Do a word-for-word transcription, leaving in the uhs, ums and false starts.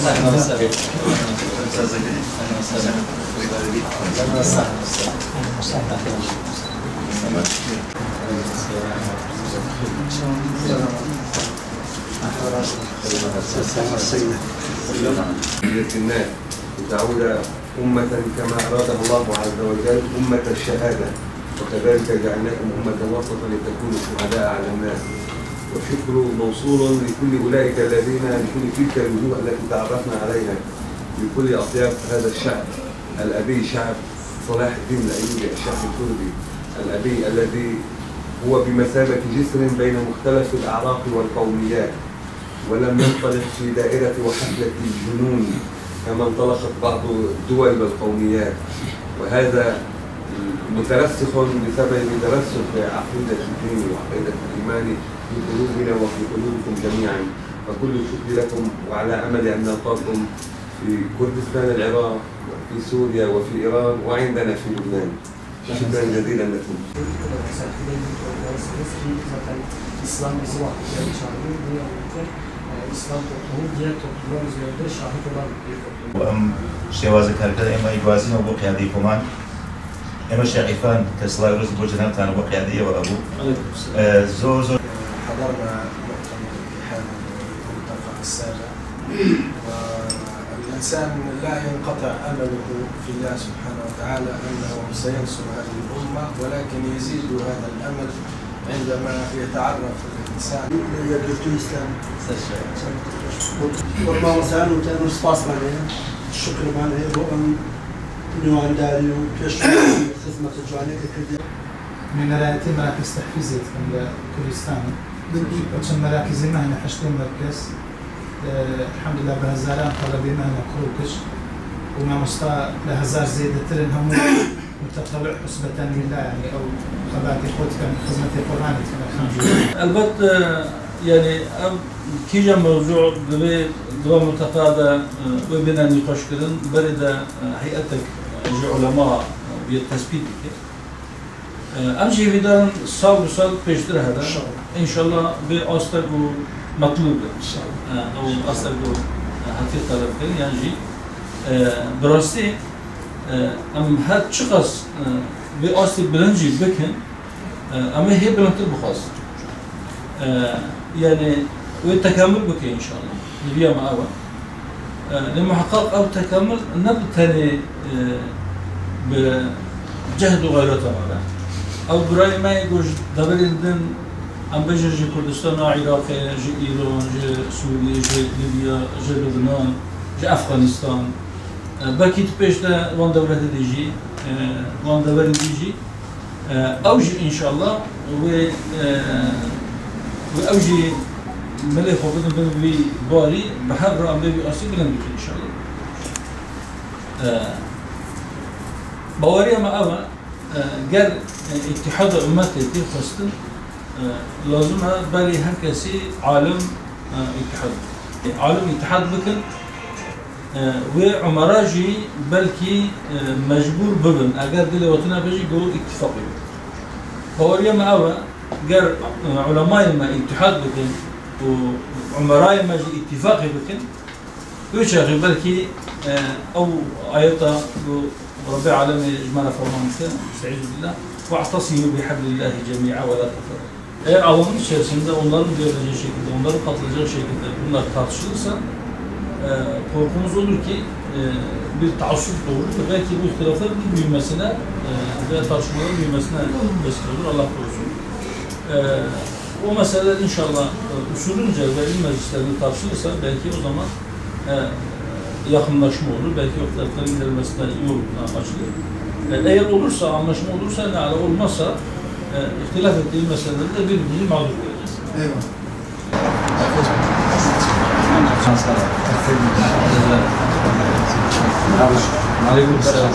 أهلًا وسهلًا. أهلًا وسهلًا. أهلًا وسهلًا. الناس لتعود أمة كما أرادها الله عز وجل، أمة الشهادة، وكذلك جعلناكم أمة وسطا لتكونوا شهداء على الناس. والشكر موصول لكل أولئك الذين، لكل تلك الوجوه التي تعرفنا عليها، لكل أطياف هذا الشعب الأبي، شعب صلاح الدين الأيوبي، الشعب الكردي الأبي، الذي هو بمثابة جسر بين مختلف الأعراق والقوميات، ولم ينطلق في دائرة وحفلة الجنون كما انطلقت بعض الدول والقوميات. وهذا مترسخ بسبب ترسخ عقيدة الدين وعقيدة الإيمان في قلوبنا وفي قلوبكم جميعًا. فكل الشكر لكم، وعلى أمل أن نلقاكم في كردستان العراق وفي سوريا وفي إيران وعندنا في لبنان. شكرًا جزيلًا لكم. Zaten İslam bizi vakıfları çağırıyor. Bunu anlatır. Ee, İslam toplumu diğer toplumlar üzerinde şahit olan bir toplum. Em şêwazê karkerdê ême yê guazîne bo qiyadeyê Koman. Ême şêxîfan ke silayê rûzî bo cenabtan bo qiyadeyê wela bû. Aleyküm selam. Ee, zor zor. حضرنا مؤتمر الاتحاد الملتقى السابع. والإنسان لا ينقطع أمله في الله سبحانه وتعالى أنه سينصر هذه الأمة، ولكن يزيد هذا الأمل عندما يتعرف الإنسان. Yekgirtû Îslam. Ser şev. Wek mamosteyan û te spas me heye, şukir me heye bo em nûwandarî û pêşwazî xizmeta ciwanê ke kirdiye. Nûnerayetî merakîz tehfîzê dikin li Kurdistanê. Çend merakîzê me hene, heştê merkez. Elhamdulillah bi hezaran telebê me hene, kur û kiç. Û mamosta li hezar zêdetir in, hemû mutetewi husbeten lillah, yanî ew xebatê xwe dikin, xizmetê Qur'anê dikin, elhamdulillah. Elbet, e, yanî ev kîjan mewzû divê di van multeqa de, e, wê bêne nîqaşkirin, berê de, e, heyetek, e, ji ulema, e, bê tespît bike. E, em jî hêvîdar in sal bi sal pêştir here. Înşallah. Înşallah bê astek û metlûb be. Înşallah. E, ew astek û, e, hatiye teleb kirin, yan jî, e, bi rastî, e, em her çiqas, e, vê astê bilind jî bikin, e, em ê hê bilindtir bixwazin. E, yanî wê tekamul bike înşallah. Hêviya me ew e. E, lê muheqeq ew tekamul ne bi tenê, e, bi cehd û xeyreta me be. Ew birayê me yê ku ji deverên din, em bêjin ji Kurdistana Iraqê, ji Îran, ji Sûriyê, ji Libya, ji Lubnan, ji Efxanistan, e, belkî di pêş de wan dewletê dî jî, e, wan deverên dî jî, e, ew jî înşallah wê, e, wê ew jî milê xwe bidin bin vî barî, bi hev re em vê vî astî bilind bikin înşallah. E, baweriya me ev e, e, ger, e, îtîhada ummetê tê xwestin, e, lazim e berê her kesî alim, e, îtîhad bikin. Alim îtîhad bikin, e, wê umera jî belkî, e, mecbûr bibin. Eger dilê we tune be jî, go îtîfaqê bibin. Baweriya me ew e, ger, e, ulemayê me îtîhad bikin û umerayê me jî îtîfaqê bikin, wê çaxê belkî, e, ew ayeta ku Rebbê Alemê ji me re ferman dike, Estaizu billah, "Ve'tesimu bi hablillahi cemi'a ve la teferreku." Eğer alanın içerisinde onların göreceği şekilde, onların katlayacağı şekilde bunlar tartışılırsa, e, korkumuz olur ki, e, bir taassup doğurur ve belki bu ihtilafların büyümesine, e, ve tartışmaların büyümesine vesile olur. Allah korusun. E, o meseleler inşallah, e, usulünce ve ilim meclislerinde tartışılırsa belki o zaman, e, yakınlaşma olur. Belki o ihtilafların giderilmesine yol, e, açılır. E, eğer olursa, anlaşma olursa, ne ala, olmazsa, e, ihtilaf ettiği meselelerde de birbirimizi mağdur göreceğiz. Eyvallah. Aleyküm selam.